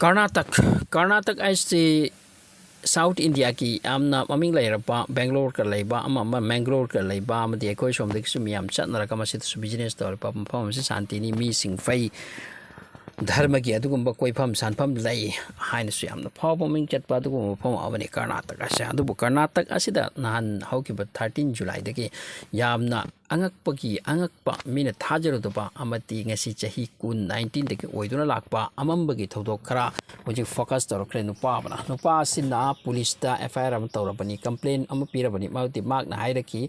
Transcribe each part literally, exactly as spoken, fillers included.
ꯀꯔꯅꯥꯇꯛ, ꯀꯔꯅꯥꯇꯛ ꯍꯥꯏꯁꯤ ꯁꯥꯎꯠ ꯏꯟꯗꯤꯌꯥꯒꯤ ꯌꯥꯝꯅ ꯃꯃꯤꯡ ꯂꯩꯔꯕ, ꯕꯦꯡꯒ꯭ꯂꯣꯔꯒ ꯂꯩꯕ, ꯑꯃ ꯑꯃ ꯃꯦꯡꯒ꯭ꯂꯣꯔꯒ ꯂꯩꯕ, ꯑꯃꯗꯤ ꯑꯩꯈꯣꯏ ꯁꯣꯝꯗꯒꯤꯁꯨ ꯃꯤꯌꯥꯝ ꯆꯠꯅꯔꯒ ꯃꯁꯤꯗꯁꯨ ꯕꯤꯖꯤꯅꯦꯁ ꯇꯧꯔꯤꯕ ꯃꯐꯝ ꯑꯃꯁꯤ ꯁꯥꯟꯇꯤꯅꯤ, ꯃꯤꯁꯤꯡ ꯐꯩ, ꯙꯔꯃꯒꯤ ꯑꯗꯨꯒꯨꯝꯕ ꯀꯣꯏꯐꯝ ꯁꯥꯟꯐꯝ ꯂꯩ ꯍꯥꯏꯅꯁꯨ ꯌꯥꯝꯅ ꯐꯥꯎꯕ ꯃꯃꯤꯡ ꯆꯠꯄ ꯑꯗꯨꯒꯨꯝꯕ ꯃꯐꯝ ꯑꯃꯅꯤ ꯀꯔꯅꯥꯇꯛ ꯑꯁꯦ꯫ ꯑꯗꯨꯕꯨ ꯀꯔꯅꯥꯇꯛ ꯑꯁꯤꯗ ꯅꯍꯥꯟ ꯍꯧꯈꯤꯕ ꯊꯥꯔꯇꯤꯟ ꯖꯨꯂꯥꯏꯗꯒꯤ ꯌꯥꯝꯅ ꯑꯉꯛꯄꯒꯤ ꯑꯉꯛꯄ, ꯃꯤꯅ ꯊꯥꯖꯔꯨꯗꯕ ꯑꯃꯗꯤ ꯉꯁꯤ ꯆꯍꯤ ꯀꯨꯟ, ꯅꯥꯏꯟꯇꯤꯟꯗꯒꯤ ꯑꯣꯏꯗꯨꯅ ꯂꯥꯛꯄ ꯑꯃꯝꯕꯒꯤ ꯊꯧꯗꯣꯛ ꯈꯔ ꯍꯧꯖꯤꯛ ꯐꯣꯀꯁ ꯇꯧꯔꯛꯈ꯭ꯔꯦ꯫ ꯅꯨꯄꯥ ꯑꯃꯅ, ꯅꯨꯄꯥ ꯑꯁꯤꯅ ꯄꯨꯂꯤꯁꯇ ꯑꯦꯐ ꯑꯥꯏ ꯑꯥꯔ ꯑꯃ ꯇꯧꯔꯕꯅꯤ, ꯀꯝꯄ꯭ꯂꯦꯟ ꯑꯃ ꯄꯤꯔꯕꯅꯤ꯫ ꯃꯗꯨꯗꯤ ꯃꯍꯥꯛꯅ ꯍꯥꯏꯔꯛꯈꯤ,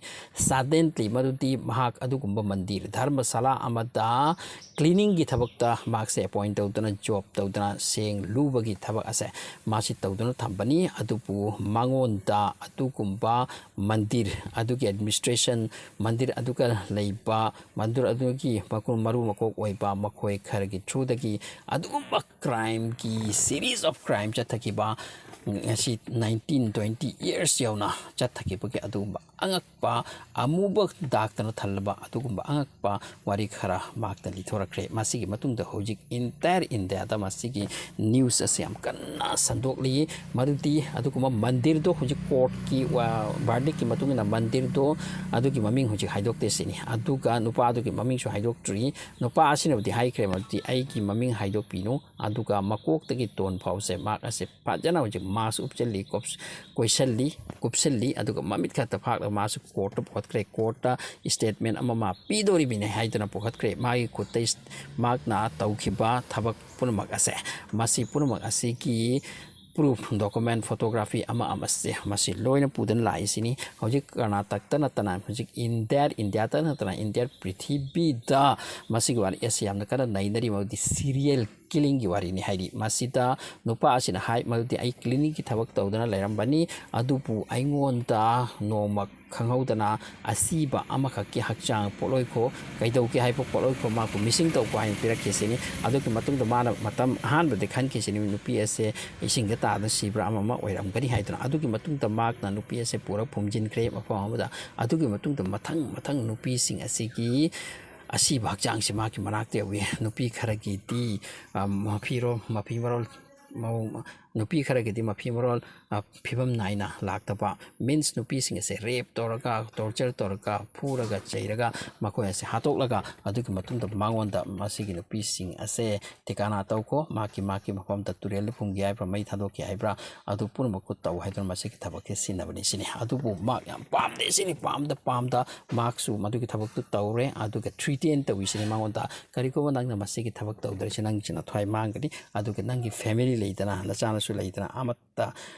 ꯁꯗꯦꯟꯂꯤ ꯃꯗꯨꯗꯤ ꯃꯍꯥꯛ ꯑꯗꯨꯒꯨꯝꯕ ꯃꯟꯗꯤꯔ, ꯙꯔꯃꯁꯥꯂꯥ ꯑꯃꯗ ꯀ꯭ꯂꯤꯅꯤꯡꯒꯤ ꯊꯕꯛꯇ ꯃꯍꯥꯛꯁꯦ ꯑꯦꯄꯣꯏꯟ ꯇꯧꯗꯨꯅ, ꯖꯣꯕ ꯇꯧꯗꯨꯅ, ꯁꯦꯡ ꯂꯨꯕꯒꯤ ꯊꯕꯛ ꯑꯁꯦ ꯃꯥꯁꯤ ꯇꯧꯗꯨꯅ ꯊꯝꯕꯅꯤ꯫ ꯑꯗꯨꯕꯨ ꯃꯉꯣꯟꯗ ꯑꯗꯨꯒꯨꯝꯕ ꯃꯟꯗꯤꯔ ꯑꯗꯨꯒꯤ ꯑꯦꯗꯃꯤꯅꯤꯁꯇ꯭ꯔꯦꯁꯟ, ꯃꯟꯗꯤꯔ ꯑꯗꯨꯒ ꯂꯩꯕ, ꯃꯟꯗꯤꯔ ꯑꯗꯨꯒꯤ ꯃꯀꯨ-, ꯃꯔꯨ ꯃꯀꯣꯛ ꯑꯣꯏꯕ ꯃꯈꯣꯏ ꯈꯔꯒꯤ ꯊ꯭ꯔꯨꯗꯒꯤ ꯑꯗꯨꯒꯨꯝꯕ ꯀ꯭ꯔꯥꯏꯝꯒꯤ, ꯁꯤꯔꯤꯁ ꯑꯣꯐ ꯀ꯭ꯔꯥꯏꯝ ꯆꯠꯊꯈꯤꯕ, ꯉꯁꯤ ꯅꯥꯏꯟꯇꯤꯟ, ꯇ꯭ꯋꯦꯟꯇꯤ ꯌꯔꯁ ꯌꯧꯅ ꯆꯠꯊꯈꯤꯕꯒꯤ ꯑꯗꯨꯒꯨꯝꯕ ꯑꯉꯛꯄ, ꯑꯃꯨꯕ ꯗꯥꯛꯇꯅ ꯊꯜꯂꯕ ꯑꯗꯨꯒꯨꯝꯕ ꯑꯉꯛꯄ ꯋꯥꯔꯤ ꯈꯔ ꯃꯍꯥꯛꯅ ꯂꯤꯊꯣꯔꯛꯈ꯭ꯔꯦ꯫ ꯃꯁꯤꯒꯤ ꯃꯇꯨꯡꯗ ꯍꯧꯖꯤꯛ ꯏꯟꯇꯥꯌꯔ ꯏꯟꯗꯤꯌꯥꯗ ꯃꯁꯤꯒꯤ ꯅ꯭ꯌꯨꯁ ꯑꯁꯤ ꯌꯥꯝ ꯀꯟꯅ ꯁꯟꯗꯣꯛꯂꯤ꯫ ꯃꯗꯨꯗꯤ ꯑꯗꯨꯒꯨꯝꯕ ꯃꯟꯗꯤꯔꯗꯣ ꯍꯧꯖꯤꯛ ꯀꯣꯔꯠꯀꯤ, ꯋꯥ-, ꯚꯥꯔꯗꯤꯛꯀꯤ ꯃꯇꯨꯡ ꯏꯟꯅ ꯃꯟꯗꯤꯔꯗꯣ ꯑꯗꯨꯒꯤ ꯃꯃꯤꯡ ꯍꯧꯖꯤꯛ ꯍꯥꯏꯗꯣꯛꯇꯦ ꯁꯤꯅꯤ꯫ ꯑꯗꯨꯒ ꯅꯨꯄꯥꯗꯨꯒꯤ ꯃꯃꯤꯡꯁꯨ ꯍꯥꯏꯗꯣꯛꯇ꯭ꯔꯤ꯫ ꯅꯨꯄꯥ ꯑꯁꯤꯅꯕꯨꯗꯤ ꯍꯥꯏꯈ꯭ꯔꯦ, ꯃꯗꯨꯗꯤ ꯑꯩꯒꯤ ꯃꯃꯤꯡ ꯍꯥꯏꯗꯣꯛꯄꯤꯅꯨ, ꯑꯗꯨꯒ ꯃꯀꯣꯛꯇꯒꯤ ꯇꯣꯟ ꯐꯥꯎꯁꯦ ꯃꯍꯥꯛ ꯑꯁꯦ ꯐꯖꯅ ꯍꯧꯖꯤꯛ ꯃꯥꯁ ꯎꯞꯁꯤꯜꯂꯤ, ꯀꯣꯞꯁ-, ꯀꯣꯏꯁꯜꯂꯤ, ꯀꯨꯞꯁꯤꯜꯂꯤ, ꯑꯗꯨꯒ ꯃꯃꯤꯠ ꯈꯛꯇ ꯐꯥꯛꯂꯒ ꯃꯥꯁꯨ ꯀꯣꯔꯠꯇ ꯄꯨꯈꯠꯈ꯭ꯔꯦ꯫ ꯀꯣꯔꯠꯇ ꯁ꯭ꯇꯦꯠꯃꯦꯟ ꯑꯃ ꯃꯥ ꯄꯤꯗꯣꯔꯤꯕꯅꯤ ꯍꯥꯏꯗꯨꯅ ꯄꯨꯈꯠꯈ꯭ꯔꯦ꯫ ꯃꯥꯒꯤ ꯈꯨꯠꯇ ꯏꯁ-, ꯃꯍꯥꯛꯅ ꯇꯧꯈꯤꯕ ꯊꯕꯛ ꯄꯨꯝꯅꯃꯛ ꯑꯁꯦ, ꯃꯁꯤ ꯄꯨꯝꯅꯃꯛ ꯑꯁꯤꯒꯤ ꯄ꯭ꯔꯨꯐ, ꯗꯣꯀꯨꯃꯦꯟ, ꯐꯣꯇꯣꯒ꯭ꯔꯥꯐꯤ ꯑꯃ ꯑꯃꯁꯦ ꯃꯁꯤ ꯂꯣꯏꯅ ꯄꯨꯗꯨꯅ ꯂꯥꯛꯏꯁꯤꯅꯤ꯫ ꯍꯧꯖꯤꯛ ꯀꯔꯅꯥꯇꯛꯇ ꯅꯠꯇꯅ, ꯍꯧꯖꯤꯛ ꯏꯟꯗꯤꯌꯥ, ꯏꯟꯗꯤꯌꯥꯗ ꯅꯠꯇꯅ ꯏꯟꯗꯤꯌꯥ ꯄ꯭ꯔꯤꯊꯤꯕꯤꯗ ꯃꯁꯤꯒꯤ ꯋꯥꯔꯤ ꯑꯁꯤ ꯌꯥꯝꯅ ꯀꯟꯅ ꯅꯩꯅꯔꯤ, ꯃꯗꯨꯗꯤ ꯁꯤꯔꯤꯌꯦꯜ ꯀꯤꯂꯤꯡꯒꯤ ꯋꯥꯔꯤꯅꯤ ꯍꯥꯏꯔꯤ꯫ ꯃꯁꯤꯗ ꯅꯨꯄꯥ ꯑꯁꯤꯅ ꯍꯥꯏ, ꯃꯗꯨꯗꯤ ꯑꯩ ꯀ꯭ꯂꯤꯅꯤꯛꯀꯤ ꯊꯕꯛ ꯇꯧꯗꯨꯅ ꯂꯩꯔꯝꯕꯅꯤ, ꯑꯗꯨꯕꯨ ꯑꯩꯉꯣꯟꯗ ꯅꯣꯡꯃ ꯈꯪꯍꯧꯗꯅ ꯑꯁꯤꯕ ꯑꯃꯈꯛꯀꯤ ꯍꯛꯆꯥꯡ ꯄꯣꯠꯂꯣꯏꯈꯣ, ꯀꯩꯗꯧꯒꯦ ꯍꯥꯏꯕ ꯄꯣꯠꯂꯣꯏꯈꯣ ꯃꯥꯕꯨ ꯃꯤꯁꯤꯡ ꯇꯧꯈꯣ ꯍꯥꯏꯅ ꯄꯤꯔꯛꯈꯤꯁꯤꯅꯤ꯫ ꯑꯗꯨꯒꯤ ꯃꯇꯨꯡꯗ ꯃꯥꯅ ꯃꯇꯝ ꯑꯍꯥꯟꯕꯗꯤ ꯈꯟꯈꯤꯁꯤꯅꯤ ꯅꯨꯄꯤ ꯑꯁꯦ ꯏꯁꯤꯡꯗ ꯇꯥꯗꯨꯅ ꯁꯤꯕ꯭ꯔꯥ ꯑꯃ ꯑꯃ ꯑꯣꯏꯔꯝꯒꯅꯤ ꯍꯥꯏꯗꯨꯅ꯫ ꯑꯗꯨꯒꯤ ꯃꯇꯨꯡꯗ ꯃꯍꯥꯛꯅ ꯅꯨꯄꯤ ꯑꯁꯦ ꯄꯨꯔ ꯐꯨꯝꯖꯤꯟꯈ꯭ꯔꯦ ꯃꯐꯝ ꯑꯃꯗ꯫ ꯑꯗꯨꯒꯤ ꯃꯇꯨꯡꯗ ꯃꯊꯪ ꯃꯊꯪ ꯅꯨꯄꯤꯁꯤꯡ ꯑꯁꯤꯒꯤ ꯑꯁꯤꯕ ꯍꯛꯆꯥꯡꯁꯤ ꯃꯍꯥꯛꯀꯤ ꯃꯅꯥꯛꯇ ꯌꯧꯏ꯫ ꯅꯨꯄꯤ ꯈꯔꯒꯤꯗꯤ, ꯑ, ꯃꯐꯤꯔꯣꯜ, ꯃꯐꯤ ꯃꯔꯣꯜ, ꯃꯑꯣꯡ-, ꯅꯨꯄꯤ ꯈꯔꯒꯤꯗꯤ ꯃꯐꯤ ꯃꯔꯣꯜ, ꯑ, ꯐꯤꯕꯝ ꯅꯥꯏꯅ ꯂꯥꯛꯇꯕ, means ꯅꯨꯄꯤꯁꯤꯡ ꯑꯁꯦ rape ꯇꯧꯔꯒ, torture ꯇꯧꯔꯒ, ꯐꯨꯔꯒ, ꯆꯩꯔꯒ, ꯃꯈꯣꯏ ꯑꯁꯦ ꯍꯥꯠꯇꯣꯛꯂꯒ, ꯑꯗꯨꯒꯤ ꯃꯇꯨꯡꯗ ꯃꯉꯣꯟꯗ ꯃꯁꯤꯒꯤ ꯅꯨꯄꯤꯁꯤꯡ ꯑꯁꯦ ꯊꯤꯀꯥꯅꯥ ꯇꯧꯈꯣ, ꯃꯍꯥꯛꯀꯤ, ꯃꯍꯥꯛꯀꯤ ꯃꯐꯝꯗ ꯇꯨꯔꯦꯜꯗ ꯐꯨꯝꯒꯦ ꯍꯥꯏꯕ꯭ꯔꯥ, ꯃꯩ ꯊꯥꯗꯣꯛꯀꯦ ꯍꯥꯏꯕ꯭ꯔꯥ, ꯑꯗꯨ ꯄꯨꯝꯅꯃꯛꯄꯨ ꯇꯧ ꯍꯥꯏꯗꯨꯅ ꯃꯁꯤꯒꯤ ꯊꯕꯛꯁꯦ ꯁꯤꯟꯅꯕꯅꯤ ꯁꯤꯅꯤ꯫ ꯑꯗꯨꯕꯨ ꯃꯍꯥꯛ ꯌꯥꯝ ꯄꯥꯝꯗꯦ ꯁꯤꯅꯤ꯫ ꯄꯥꯝꯗ ꯄꯥꯝꯗ ꯃꯍꯥꯛꯁꯨ ꯃꯗꯨꯒꯤ ꯊꯕꯛꯇꯨ ꯇꯧꯔꯦ꯫ ꯑꯗꯨꯒ threaten ꯇꯧꯏꯁꯤꯅꯤ ꯃꯉꯣꯟꯗ, "ꯀꯔꯤꯒꯨꯝꯕ ꯅꯪꯅ ꯃꯁꯤꯒꯤ ꯊꯕꯛ ꯇꯧꯗ꯭ꯔꯁꯤ ꯅꯪꯒꯤꯁꯨ ꯅꯊ꯭ꯋꯥꯏ ꯃꯥꯡꯒꯅꯤ, ꯑꯗꯨꯒ ꯅꯪꯒꯤ family ꯂꯩꯗꯅ, ꯅꯆꯥꯅꯁꯨ ꯂꯩꯗꯅ, ꯑꯃꯠꯇ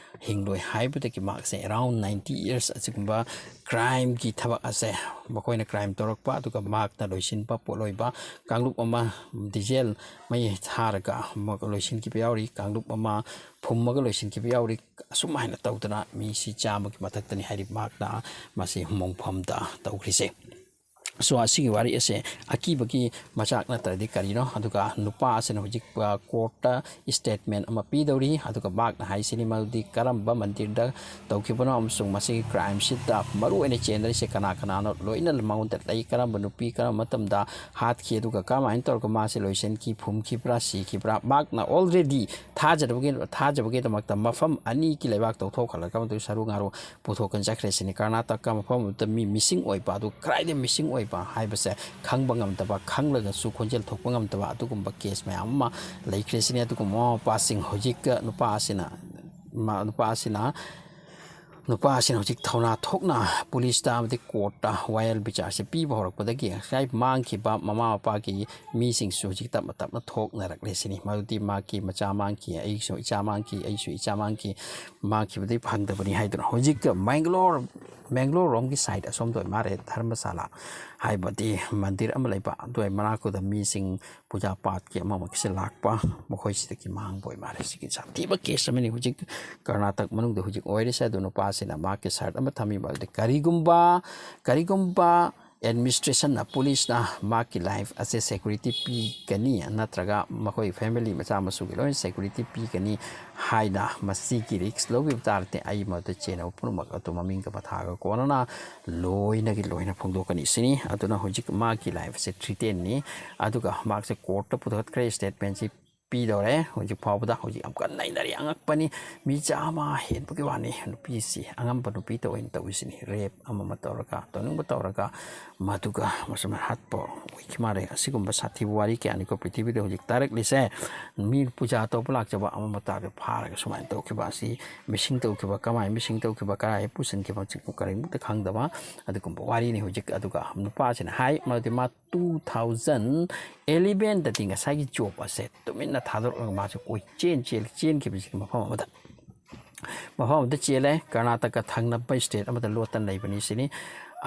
ꯍꯤꯡꯂꯣꯏ" ꯍꯥꯏꯕꯗꯒꯤ ꯃꯍꯥꯛꯁꯦ around ninety years ꯑꯁꯤꯒꯨꯝꯕ crimeꯒꯤ ꯊꯕꯛ ꯑꯁꯦ, ꯃꯈꯣꯏꯅ crime ꯇꯧꯔꯛꯄ, ꯑꯗꯨꯒ ꯃꯍꯥꯛꯅ ꯂꯣꯏꯁꯤꯟꯕ ꯄꯣꯠ ꯑꯣꯏꯕ ꯀꯥꯡꯂꯨꯞ ꯑꯃ diesel ꯃꯩ ꯊꯥꯔꯒ ꯑꯃ ꯂꯣꯏꯁꯤꯟꯈꯤꯕ ꯌꯥꯎꯔꯤ, ꯀꯥꯡꯂꯨꯞ ꯑꯃ ꯐꯨꯝꯃꯒ ꯂꯣꯏꯁꯤꯟꯈꯤꯕ ꯌꯥꯎꯔꯤ꯫ ꯑꯁꯨꯝ ꯍꯥꯏꯅ ꯇꯧꯗꯅ ꯃꯤꯁꯤ ꯆꯥꯝꯃꯒꯤ ꯃꯊꯛꯇꯅꯤ ꯍꯥꯏꯔꯤꯕ ꯃꯍꯥꯛꯅ ꯃꯁꯤ ꯃꯣꯡꯐꯝꯗ ꯇꯧꯈ꯭ꯔꯤꯁꯦ꯫ So, ꯑꯁꯤꯒꯤ ꯋꯥꯔꯤ ꯑꯁꯦ ꯑꯀꯤꯕꯒꯤ ꯃꯆꯥꯛ ꯅꯠꯇ꯭ꯔꯗꯤ ꯀꯔꯤꯅꯣ? ꯑꯗꯨꯒ ꯅꯨꯄꯥ ꯑꯁꯤꯅ ꯍꯧꯖꯤꯛ, ꯑ, courtꯇ statement ꯑꯃ ꯄꯤꯗꯧꯔꯤ꯫ ꯑꯗꯨꯒ ꯃꯍꯥꯛꯅ ꯍꯥꯏꯁꯤꯅꯤ ꯃꯗꯨꯗꯤ ꯀꯔꯝꯕ ꯃꯟꯗꯤꯔꯗ ꯇꯧꯈꯤꯕꯅꯣ ꯑꯃꯁꯨꯡ ꯃꯁꯤꯒꯤ crimeꯁꯤꯗ ꯃꯔꯨ ꯑꯣꯏꯅ ꯆꯦꯟꯅꯔꯤꯁꯦ ꯀꯅꯥ ꯀꯅꯥꯅꯣ ꯂꯣꯏꯅ ꯃꯉꯣꯟꯗ ꯂꯩ, ꯀꯔꯝꯕ ꯅꯨꯄꯤ ꯀꯔꯝꯕ ꯃꯇꯝꯗ ꯍꯥꯠꯈꯤ, ꯑꯗꯨꯒ ꯀꯔꯝꯍꯥꯏꯅ ꯇꯧꯔꯒ ꯃꯥꯁꯦ ꯂꯣꯏꯁꯤꯟꯈꯤ, ꯐꯨꯝꯈꯤꯕ꯭ꯔꯥ, ꯁꯤꯈꯤꯕ꯭ꯔꯥ? ꯃꯍꯥꯛꯅ already ꯊꯥꯖꯅꯕꯒꯤ, ꯊꯥꯖꯕꯒꯤꯗꯃꯛꯇ ꯃꯐꯝ ꯑꯅꯤꯒꯤ ꯂꯩꯕꯥꯛ ꯇꯧꯊꯣꯛꯍꯜꯂꯒ ꯃꯗꯨꯒꯤ ꯁꯔꯨ ꯉꯥꯔꯨ ꯄꯨꯊꯣꯛꯀꯅ ꯆꯠꯈ꯭ꯔꯦ ꯁꯤꯅꯤ꯫ ꯀꯔꯅꯥꯇꯀꯥ ꯃꯐꯝ ꯑꯗꯨꯗ ꯃꯤ missing ꯑꯣꯏꯕ, ꯑꯗꯨ ꯀꯗꯥꯏꯗ missing ꯑꯣꯏꯕ ꯍꯥꯏꯕꯁꯦ ꯈꯪꯕ ꯉꯝꯗꯕ, ꯈꯪꯂꯒꯁꯨ ꯈꯣꯟꯖꯦꯜ ꯊꯣꯛꯄ ꯉꯝꯗꯕ ꯑꯗꯨꯒꯨꯝꯕ case ꯃꯌꯥꯝ ꯑꯃ ꯂꯩꯈ꯭ꯔꯦ ꯁꯤꯅꯤ꯫ ꯑꯗꯨꯒꯨꯝꯕ ꯃꯃꯥ ꯃꯄꯥꯁꯤꯡ ꯍꯧꯖꯤꯛ ꯅꯨꯄꯥ ꯑꯁꯤꯅ, ꯃ-, ꯅꯨꯄꯥ ꯑꯁꯤꯅ, ꯅꯨꯄꯥ ꯑꯁꯤꯅ ꯍꯧꯖꯤꯛ ꯊꯧꯅꯥ ꯊꯣꯛꯅ ꯄꯨꯂꯤꯁꯇ ꯑꯃꯗꯤ courtꯇ ꯋꯥꯌꯦꯜ ꯕꯤꯆꯥꯔꯁꯦ ꯄꯤꯕ ꯍꯧꯔꯛꯄꯗꯒꯤ ꯉꯁꯥꯏ ꯃꯥꯡꯈꯤꯕ ꯃꯃꯥ ꯃꯄꯥꯒꯤ ꯃꯤꯁꯤꯡꯁꯨ ꯍꯧꯖꯤꯛ ꯇꯞꯅ ꯇꯞꯅ ꯊꯣꯛꯅꯔꯛꯂꯦ ꯁꯤꯅꯤ꯫ ꯃꯗꯨꯗꯤ ꯃꯍꯥꯛꯀꯤ ꯃꯆꯥ ꯃꯥꯡꯈꯤ, ꯑꯩꯁꯨ ꯏꯆꯥ ꯃꯥꯡꯈꯤ, ꯑꯩꯁꯨ ꯏꯆꯥ ꯃꯥꯡꯈꯤ, ꯃꯥꯡꯈꯤꯕꯗꯤ ꯐꯪꯗꯕꯅꯤ ꯍꯥꯏꯗꯨꯅ ꯍꯧꯖꯤꯛ ꯃꯦꯡꯒꯂꯣꯔ, ꯃꯦꯡꯒꯂꯣꯔ ꯔꯣꯝꯒꯤ side ꯑꯁꯣꯝꯗ ꯑꯣꯏ ꯃꯥꯜꯂꯦ, ꯙꯔꯃꯁꯥꯂꯥ ꯍꯥꯏꯕꯗꯤ ꯃꯟꯗꯤꯔ ꯑꯃ ꯂꯩꯕ, ꯑꯗꯨꯋꯥꯏ ꯃꯅꯥꯛꯇꯨꯗ ꯃꯤꯁꯤꯡ ꯄꯨꯖꯥ ꯄꯥꯠꯀꯤ ꯑꯃ ꯑꯃꯒꯤꯁꯦ ꯂꯥꯛꯄ, ꯃꯈꯣꯏꯁꯤꯗꯒꯤ ꯃꯥꯡꯕ ꯑꯣꯏ ꯃꯥꯜꯂꯦ꯫ ꯁꯤꯒꯤ ꯁꯥꯊꯤꯕ case ꯑꯃꯅꯤ ꯍꯧꯖꯤꯛ ꯀꯔꯅꯥꯇꯛ ꯃꯅꯨꯡꯗ ꯍꯧꯖꯤꯛ ꯑꯣꯏꯔꯤꯁꯦ꯫ ꯑꯗꯨ ꯅꯨꯄꯥꯁꯤꯅ ꯃꯍꯥꯛꯀꯤ shirt ꯑꯃ ꯊꯝꯃꯤꯕ ꯑꯗꯨꯗꯤ ꯀꯔꯤꯒꯨꯝꯕ, ꯀꯔꯤꯒꯨꯝꯕ ꯑꯦꯗꯃꯤꯅꯤꯁꯇ꯭ꯔꯦꯁꯟꯅ, ꯄꯨꯂꯤꯁꯅ ꯃꯍꯥꯛꯀꯤ ꯂꯥꯏꯐ ꯑꯁꯦ ꯁꯦꯀ꯭ꯌꯨꯔꯤꯇꯤ ꯄꯤꯒꯅꯤ, ꯅꯠꯇ꯭ꯔꯒ ꯃꯈꯣꯏ ꯐꯦꯃꯤꯂꯤ ꯃꯆꯥ ꯃꯁꯨꯒꯤ ꯂꯣꯏꯅ ꯁꯦꯀ꯭ꯌꯨꯔꯤꯇꯤ ꯄꯤꯒꯅꯤ ꯍꯥꯏꯅ ꯃꯁꯤꯒꯤ ꯔꯤꯛꯁ ꯂꯧꯕꯤꯕ ꯇꯥꯔꯗꯤ ꯑꯩ ꯃꯗꯨꯗ ꯆꯦꯟꯅꯕ ꯄꯨꯝꯅꯃꯛ ꯑꯗꯨ ꯃꯃꯤꯡꯒ ꯃꯊꯥꯒ ꯀꯣꯟꯅꯅ ꯂꯣꯏꯅꯒꯤ ꯂꯣꯏꯅ ꯐꯣꯡꯗꯣꯛꯀꯅꯤ ꯁꯤꯅꯤ꯫ ꯑꯗꯨꯅ ꯍꯧꯖꯤꯛ ꯃꯍꯥꯛꯀꯤ ꯂꯥꯏꯐ ꯑꯁꯦ ꯊ꯭ꯔꯤꯇꯦꯟꯅꯤ꯫ ꯑꯗꯨꯒ ꯃꯍꯥꯛꯁꯦ ꯀꯣꯔꯠꯇ ꯄꯨꯊꯣꯛꯈ꯭ꯔꯦ ꯁ꯭ꯇꯦꯠꯃꯦꯟꯁꯤ ꯄꯤꯗꯧꯔꯦ꯫ ꯍꯧꯖꯤꯛ ꯐꯥꯎꯕꯗ ꯍꯧꯖꯤꯛ ꯌꯥꯝ ꯀꯟꯅ ꯅꯩꯅꯔꯤ꯫ ꯑꯉꯛꯄꯅꯤ, ꯃꯤ ꯆꯥꯝꯃ ꯍꯦꯟꯕꯒꯤ ꯋꯥꯅꯤ꯫ ꯅꯨꯄꯤꯁꯤ ꯑꯉꯝꯕ ꯅꯨꯄꯤꯇ ꯑꯣꯏꯅ ꯇꯧꯔꯤꯁꯤꯅꯤ꯫ ꯔꯦꯞ ꯑꯃ ꯑꯃ ꯇꯧꯔꯒ, ꯇꯧꯅꯤꯡꯕ ꯇꯧꯔꯒ, ꯃꯗꯨꯒ ꯃꯁꯨꯃꯥꯏꯅ ꯍꯥꯠꯄ ꯑꯣꯏꯈꯤ ꯃꯥꯜꯂꯦ꯫ ꯑꯁꯤꯒꯨꯝꯕ ꯁꯥꯊꯤꯕ ꯋꯥꯔꯤ ꯀꯌꯥꯅꯤꯀꯣ ꯄ꯭ꯔꯤꯊꯤꯕꯤꯗ ꯍꯧꯖꯤꯛ ꯇꯥꯔꯛꯂꯤꯁꯦ꯫ ꯃꯤ ꯄꯨꯖꯥ ꯇꯧꯕ ꯂꯥꯛꯆꯕ ꯑꯃ ꯑꯃ ꯇꯥꯔꯒ ꯁꯨꯃꯥꯏꯅ ꯇꯧꯈꯤꯕ ꯑꯁꯤ, ꯃꯤꯁꯤꯡ ꯇꯧꯈꯤꯕ, ꯀꯃꯥꯏꯅ ꯃꯤꯁꯤꯡ ꯇꯧꯈꯤꯕ, ꯀꯗꯥꯏ ꯄꯨꯁꯤꯟꯈꯤꯕ, ꯀꯔꯤꯃꯠꯇ ꯈꯪꯗꯕ ꯑꯗꯨꯒꯨꯝꯕ ꯋꯥꯔꯤꯅꯤ꯫ ꯍꯧꯖꯤꯛ ꯑꯗꯨꯒ ꯅꯨꯄꯥꯁꯤꯅ ꯍꯥꯏ, ꯃꯗꯨꯗꯤ ꯃꯥ ꯇꯨ ꯊꯥꯎꯖꯟ ꯑꯦꯂꯤꯚꯦꯟꯗꯗꯤ ꯉꯁꯥꯏꯒꯤ ꯖꯣꯕ ꯑꯁꯦ ꯇꯨꯃꯤꯟꯅ ꯊꯥꯗꯣꯔꯛꯂꯒ ꯃꯥꯁꯦ ꯀꯣꯏꯆꯦꯟ ꯆꯦꯜ-, ꯆꯦꯟꯈꯤꯕꯁꯤꯒꯤ ꯃꯐꯝ ꯑꯃꯗ, ꯃꯐꯝ ꯑꯃꯗ ꯆꯦꯜꯂꯦ꯫ ꯀꯔꯅꯥꯇꯀꯥ ꯊꯪꯅꯕ ꯁ꯭ꯇꯦꯠ ꯑꯃꯗ ꯂꯣꯠꯇꯅ ꯂꯩꯕꯅꯤ ꯁꯤꯅꯤ꯫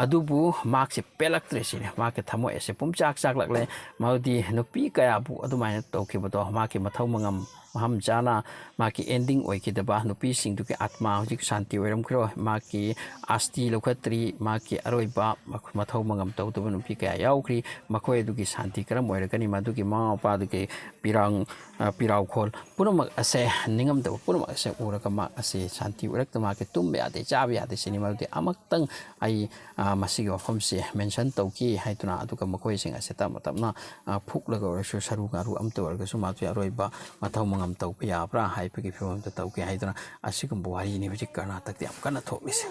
ꯑꯗꯨꯕꯨ ꯃꯍꯥꯛꯁꯦ ꯄꯦꯜꯂꯛꯇ꯭ꯔꯦ ꯁꯤꯅꯤ꯫ ꯃꯍꯥꯛꯀꯤ ꯊꯃꯣꯏ ꯑꯁꯦ ꯄꯨꯝꯆꯥꯛ ꯆꯥꯛꯂꯛꯂꯦ꯫ ꯃꯔꯝꯗꯤ ꯅꯨꯄꯤ ꯀꯌꯥꯕꯨ ꯑꯗꯨꯃꯥꯏꯅ ꯇꯧꯈꯤꯕꯗꯣ, ꯃꯍꯥꯛꯀꯤ ꯃꯊꯧ ꯃꯉꯝ ꯃꯐꯝ ꯆꯥꯅ ꯃꯍꯥꯛꯀꯤ ꯑꯦꯟꯗꯤꯡ ꯑꯣꯏꯈꯤꯗꯕ, ꯅꯨꯄꯤꯁꯤꯡꯗꯨꯒꯤ ꯑꯥꯠꯃꯥ ꯍꯧꯖꯤꯛ ꯁꯥꯟꯇꯤ ꯑꯣꯏꯔꯝꯈꯤꯔꯣꯏ꯫ ꯃꯍꯥꯛꯀꯤ ꯑꯥꯁꯇꯤ ꯂꯧꯈꯠꯇ꯭ꯔꯤ, ꯃꯍꯥꯛꯀꯤ ꯑꯔꯣꯏꯕ ꯃꯊꯧ ꯃꯉꯝ ꯇꯧꯗꯕ ꯅꯨꯄꯤ ꯀꯌꯥ ꯌꯥꯎꯈ꯭ꯔꯤ꯫ ꯃꯈꯣꯏ ꯑꯗꯨꯒꯤ ꯁꯥꯟꯇꯤ ꯀꯔꯝ ꯑꯣꯏꯔꯒꯅꯤ? ꯃꯗꯨꯒꯤ ꯃꯃꯥ ꯃꯄꯥꯗꯨꯒꯤ ꯄꯤꯔꯥꯡ, ꯑ, ꯄꯤꯔꯥꯎꯈꯣꯜ ꯄꯨꯝꯅꯃꯛ ꯑꯁꯦ, ꯅꯤꯡꯉꯝꯗꯕ ꯄꯨꯝꯅꯃꯛ ꯑꯁꯦ ꯎꯔꯒ ꯃꯍꯥꯛ ꯑꯁꯤ ꯁꯥꯟꯇꯤ ꯑꯣꯏꯔꯛꯇ, ꯃꯍꯥꯛꯀꯤ ꯇꯨꯝꯕ ꯌꯥꯗꯦ, ꯆꯥꯕ ꯌꯥꯗꯦ ꯁꯤꯅꯤ꯫ ꯃꯔꯝꯗꯤ ꯑꯃꯨꯛꯇꯪ ꯑꯩ, ꯑ, ꯃꯁꯤꯒꯤ ꯋꯥꯐꯝꯁꯦ ꯃꯦꯟꯁꯟ ꯇꯧꯈꯤ ꯍꯥꯏꯗꯨꯅ, ꯑꯗꯨꯒ ꯃꯈꯣꯏꯁꯤꯡ ꯑꯁꯦ ꯇꯞꯅ ꯇꯞꯅ, ꯑ, ꯐꯨꯛꯂꯒ ꯑꯣꯏꯔꯁꯨ, ꯁꯔꯨ ꯉꯥꯔꯨ ꯑꯝꯇ ꯑꯣꯏꯔꯒꯁꯨ ꯃꯥꯁꯨ ꯑꯔꯣꯏꯕ ꯃꯊꯧ ꯃꯉꯝ ꯇꯧꯕ ꯌꯥꯕ꯭ꯔꯥ ꯍꯥꯏꯕꯒꯤ ꯐꯤꯕꯝꯗ ꯇꯧꯒꯦ ꯍꯥꯏꯗꯨꯅ ꯑꯁꯤꯒꯨꯝꯕ ꯋꯥꯔꯤꯅꯤ ꯍꯧꯖꯤꯛ ꯀꯔꯅꯥꯇꯛꯇ ꯌꯥꯝ ꯀꯟꯅ ꯊꯣꯛꯂꯤꯁꯦ꯫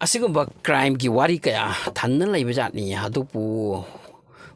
ꯑꯁꯤꯒꯨꯝꯕ ꯀ꯭ꯔꯥꯏꯝꯒꯤ ꯋꯥꯔꯤ ꯀꯌꯥ ꯊꯟꯅ ꯂꯩꯕ ꯖꯥꯠꯅꯤ꯫ ꯑꯗꯨꯕꯨ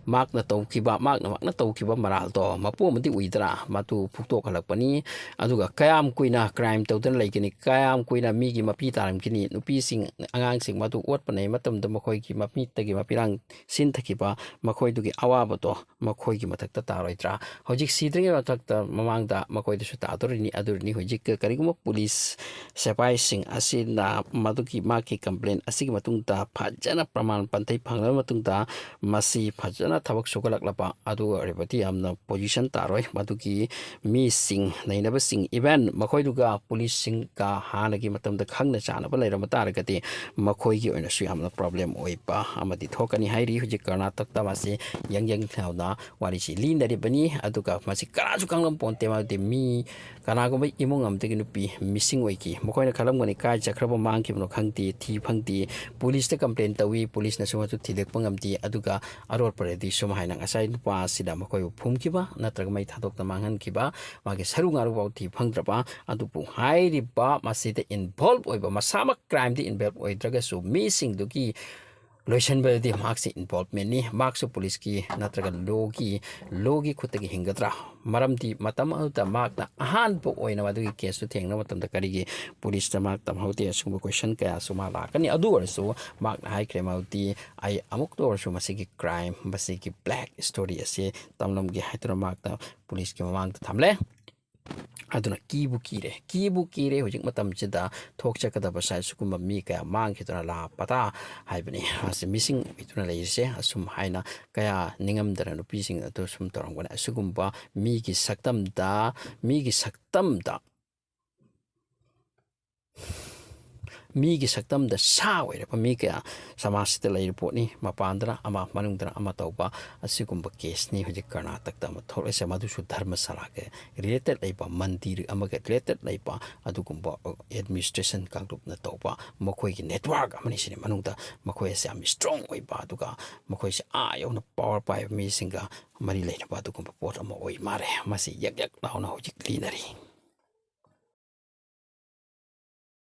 ꯃꯍꯥꯛꯅ ꯇꯧꯈꯤꯕ, ꯃꯍꯥꯛꯅ, ꯃꯍꯥꯛꯅ ꯇꯧꯈꯤꯕ ꯃꯔꯥꯜꯗꯣ ꯃꯄꯨ ꯑꯃꯗꯤ ꯎꯏꯗ꯭ꯔꯥ? ꯃꯗꯨ ꯐꯨꯛꯇꯣꯛꯍꯜꯂꯛꯄꯅꯤ꯫ ꯑꯗꯨꯒ ꯀꯌꯥꯝ ꯀꯨꯏꯅ ꯀ꯭ꯔꯥꯏꯝ ꯇꯧꯗꯨꯅ ꯂꯩꯒꯅꯤ? ꯀꯌꯥꯝ ꯀꯨꯏꯅ ꯃꯤꯒꯤ ꯃꯄꯤ ꯇꯥꯔꯝꯈꯤꯅꯤ? ꯅꯨꯄꯤꯁꯤꯡ, ꯑꯉꯥꯡꯁꯤꯡ ꯃꯗꯨ ꯑꯣꯠꯄ ꯅꯩ ꯃꯇꯝꯗ ꯃꯈꯣꯏꯒꯤ ꯃꯃꯤꯠꯇꯒꯤ ꯃꯄꯤꯔꯥꯡ ꯁꯤꯟꯊꯈꯤꯕ ꯃꯈꯣꯏꯗꯨꯒꯤ ꯑꯋꯥꯕꯗꯣ ꯃꯈꯣꯏꯒꯤ ꯃꯊꯛꯇ ꯇꯥꯔꯣꯏꯗ꯭ꯔꯥ? ꯍꯧꯖꯤꯛ ꯁꯤꯗ꯭ꯔꯤꯉꯩ ꯃꯊꯛꯇ ꯃꯃꯥꯡꯗ ꯃꯈꯣꯏꯗꯁꯨ ꯇꯥꯗꯣꯔꯤꯅꯤ꯫ ꯑꯗꯨꯅꯤ ꯍꯧꯖꯤꯛ ꯀꯔꯤꯒꯨꯝꯕ ꯄꯨꯂꯤꯁ ꯁꯤꯐꯥꯏꯁꯤꯡ ꯑꯁꯤꯅ ꯃꯗꯨꯒꯤ ꯃꯥꯒꯤ ꯀꯝꯄ꯭ꯂꯦꯟ ꯑꯁꯤꯒꯤ ꯃꯇꯨꯡꯗ ꯐꯖꯅ ꯄ꯭ꯔꯃꯥꯟ ꯄꯟꯊꯩ ꯐꯪꯂꯕ ꯃꯇꯨꯡꯗ ꯃꯁꯤ ꯐꯖꯅ ꯊꯕꯛ ꯁꯨꯒꯠꯂꯛꯂꯕ ꯑꯗꯨ ꯑꯣꯏꯔꯕꯗꯤ ꯌꯥꯝꯅ ꯄꯣꯖꯤꯁꯟ ꯇꯥꯔꯣꯏ꯫ ꯃꯗꯨꯒꯤ ꯃꯤꯁꯤꯡ, ꯅꯩꯅꯕꯁꯤꯡ, ꯏꯚꯦꯟ ꯃꯈꯣꯏꯗꯨꯒ ꯄꯨꯂꯤꯁꯁꯤꯡꯒ ꯍꯥꯟꯅꯒꯤ ꯃꯇꯝꯗ ꯈꯪꯅ ꯆꯥꯟꯅꯕ ꯂꯩꯔꯝꯕ ꯇꯥꯔꯒꯗꯤ ꯃꯈꯣꯏꯒꯤ ꯑꯣꯏꯅꯁꯨ ꯌꯥꯝꯅ ꯄ꯭ꯔꯣꯕ꯭ꯂꯦꯝ ꯑꯣꯏꯕ ꯑꯃꯗꯤ ꯊꯣꯛꯀꯅꯤ ꯍꯥꯏꯔꯤ꯫ ꯍꯧꯖꯤꯛ ꯀꯔꯅꯥꯇꯛꯇ ꯃꯥꯁꯤ ꯌꯪ ꯌꯪ ꯂꯥꯎꯅ ꯋꯥꯔꯤꯁꯤ ꯂꯤꯅꯔꯤꯕꯅꯤ꯫ ꯑꯗꯨꯒ ꯃꯁꯤ ꯀꯅꯥꯁꯨ ꯈꯪꯂꯝ ꯄꯣꯟꯇꯦ꯫ ꯃꯔꯝꯗꯤ ꯃꯤ ꯀꯅꯥꯒꯨꯝꯕ ꯏꯃꯨꯡ ꯑꯃꯗꯒꯤ ꯅꯨꯄꯤ ꯃꯤꯁꯤꯡ ꯑꯣꯏꯈꯤ꯫ ꯃꯈꯣꯏꯅ ꯈꯜꯂꯝꯒꯅꯤ ꯀꯥꯏ ꯆꯠꯈ꯭ꯔꯕ, ꯃꯥꯡꯈꯤꯕꯅꯣ ꯈꯪꯗꯦ, ꯊꯤ ꯐꯪꯗꯦ, ꯄꯨꯂꯤꯁꯇ ꯀꯝꯄ꯭ꯂꯦꯟ ꯇꯧꯏ, ꯄꯨꯂꯤꯁꯅꯁꯨ ꯃꯗꯨ ꯊꯤꯗꯣꯛꯄ ꯉꯝꯗꯦ꯫ ꯑꯗꯨꯒ ꯑꯔꯣꯠꯄꯗꯗꯤ ꯁꯨꯝ ꯍꯥꯏꯅ ꯉꯁꯥꯏ ꯅꯨꯄꯥ ꯑꯁꯤꯗ ꯃꯈꯣꯏꯕꯨ ꯐꯨꯝꯈꯤꯕ ꯅꯠꯇ꯭ꯔꯒ ꯃꯩ ꯊꯥꯗꯣꯛꯇ ꯃꯥꯡꯍꯟꯈꯤꯕ, ꯃꯥꯒꯤ ꯁꯔꯨ ꯉꯥꯔꯨ ꯐꯥꯎ ꯊꯤ ꯐꯪꯗ꯭ꯔꯕ꯫ ꯑꯗꯨꯕꯨ ꯍꯥꯏꯔꯤꯕ ꯃꯁꯤꯗ ꯏꯟꯚꯣꯜꯕ ꯑꯣꯏꯕ, ꯃꯁꯥꯃꯛ ꯀ꯭ꯔꯥꯏꯝꯗ ꯏꯟꯚꯣꯜꯕ ꯑꯣꯏꯗ꯭ꯔꯒꯁꯨ ꯃꯤꯁꯤꯡꯗꯨꯒꯤ ꯂꯣꯏꯁꯤꯟꯕꯗꯗꯤ ꯃꯍꯥꯛꯁꯤ ꯏꯟꯚꯣꯜꯕꯃꯦꯟꯅꯤ꯫ ꯃꯍꯥꯛꯁꯨ ꯄꯨꯂꯤꯁꯀꯤ ꯅꯠꯇ꯭ꯔꯒ ꯂꯣꯒꯤ, ꯂꯣꯒꯤ ꯈꯨꯠꯇꯒꯤ ꯍꯤꯡꯒꯗ꯭ꯔꯥ? ꯃꯔꯝꯗꯤ ꯃꯇꯝ ꯑꯗꯨꯗ ꯃꯍꯥꯛꯅ ꯑꯍꯥꯟꯕ ꯑꯣꯏꯅ ꯃꯗꯨꯒꯤ ꯀꯦꯁꯇꯨ ꯊꯦꯡꯅꯕ ꯃꯇꯝꯗ ꯀꯔꯤꯒꯤ ꯄꯨꯂꯤꯁꯇ ꯃꯍꯥꯛ ꯇꯝꯍꯧꯗꯦ? ꯑꯁꯤꯒꯨꯝꯕ ꯀꯣꯏꯁꯟ ꯀꯌꯥꯁꯨ ꯃꯥ ꯂꯥꯛꯀꯅꯤ꯫ ꯑꯗꯨ ꯑꯣꯏꯔꯁꯨ ꯃꯍꯥꯛꯅ ꯍꯥꯏꯈ꯭ꯔꯦ, ꯃꯗꯨꯗꯤ ꯑꯩ ꯑꯃꯨꯛꯇ ꯑꯣꯏꯔꯁꯨ ꯃꯁꯤꯒꯤ ꯀ꯭ꯔꯥꯏꯝ, ꯃꯁꯤꯒꯤ ꯕ꯭ꯂꯦꯛ ꯁ꯭ꯇꯣꯔꯤ ꯑꯁꯤ ꯇꯝꯂꯝꯒꯦ ꯍꯥꯏꯗꯨꯅ ꯃꯍꯥꯛꯅ ꯄꯨꯂꯤꯁꯀꯤ ꯃꯃꯥꯡꯗ ꯊꯝꯂꯦ꯫ ꯑꯗꯨꯅ ꯀꯤꯕꯨ ꯀꯤꯔꯦ, ꯀꯤꯕꯨ ꯀꯤꯔꯦ꯫ ꯍꯧꯖꯤꯛ ꯃꯇꯝꯁꯤꯗ ꯊꯣꯛꯆꯀꯗꯕꯁꯦ ꯑꯁꯤꯒꯨꯝꯕ ꯃꯤ ꯀꯌꯥ ꯃꯥꯡꯈꯤꯗꯨꯅ, ꯂꯥꯄꯇꯥ ꯍꯥꯏꯕꯅꯤ, ꯃꯥꯁꯦ ꯃꯤꯁꯤꯡ ꯑꯣꯏꯗꯨꯅ ꯂꯩꯔꯤꯁꯦ꯫ ꯑꯁꯨꯝ ꯍꯥꯏꯅ ꯀꯌꯥ ꯅꯤꯡꯉꯝꯗꯅ ꯅꯨꯄꯤꯁꯤꯡ ꯑꯗꯨ ꯁꯨꯝ ꯇꯧꯔꯝꯒꯅꯤ꯫ ꯑꯁꯤꯒꯨꯝꯕ ꯃꯤꯒꯤ ꯁꯛꯇꯝꯗ, ꯃꯤꯒꯤ ꯁꯛꯇꯝꯗ, ꯃꯤꯒꯤ ꯁꯛꯇꯝꯗ ꯁꯥ ꯑꯣꯏꯔꯕ ꯃꯤ ꯀꯌꯥ ꯁꯃꯥꯖꯁꯤꯗ ꯂꯩꯔꯤꯕ ꯄꯣꯠꯅꯤ꯫ ꯃꯄꯥꯟꯗꯅ ꯑꯃ, ꯃꯅꯨꯡꯗꯅ ꯑꯃ ꯇꯧꯕ ꯑꯁꯤꯒꯨꯝꯕ ꯀꯦꯁꯅꯤ ꯍꯧꯖꯤꯛ ꯀꯔꯅꯥꯇꯛꯇ ꯑꯃ ꯊꯣꯛꯂꯛꯏꯁꯦ꯫ ꯃꯗꯨꯁꯨ ꯙꯔꯃꯁꯥꯂꯥꯒ ꯔꯤꯂꯦꯇꯦꯠ ꯂꯩꯕ, ꯃꯟꯗꯤꯔ ꯑꯃꯒ ꯔꯤꯂꯦꯇꯦꯠ ꯂꯩꯕ ꯑꯗꯨꯒꯨꯝꯕ ꯑꯦꯗꯃꯤꯅꯤꯁꯇ꯭ꯔꯦꯁꯟ ꯀꯥꯡꯂꯨꯞꯅ ꯇꯧꯕ, ꯃꯈꯣꯏꯒꯤ ꯅꯦꯠꯋꯥꯔꯛ ꯑꯃꯅꯤ꯫ ꯁꯤꯅꯤ ꯃꯅꯨꯡꯗ ꯃꯈꯣꯏ ꯑꯁꯤ ꯌꯥꯝ ꯏꯁꯇ꯭ꯔꯣꯡ ꯑꯣꯏꯕ, ꯑꯗꯨꯒ ꯃꯈꯣꯏꯁꯦ ꯑꯥ ꯌꯧꯅ ꯄꯋꯥꯔ ꯄꯥꯏꯕ ꯃꯤꯁꯤꯡꯒ ꯃꯔꯤ ꯂꯩꯅꯕ ꯑꯗꯨꯒꯨꯝꯕ ꯄꯣꯠ ꯑꯃ ꯑꯣꯏ ꯃꯥꯜꯂꯦ꯫ ꯃꯁꯤ ꯌꯛ ꯌꯛ ꯂꯥꯎꯅ ꯍꯧꯖꯤꯛ ꯂꯤꯅꯔꯤ꯫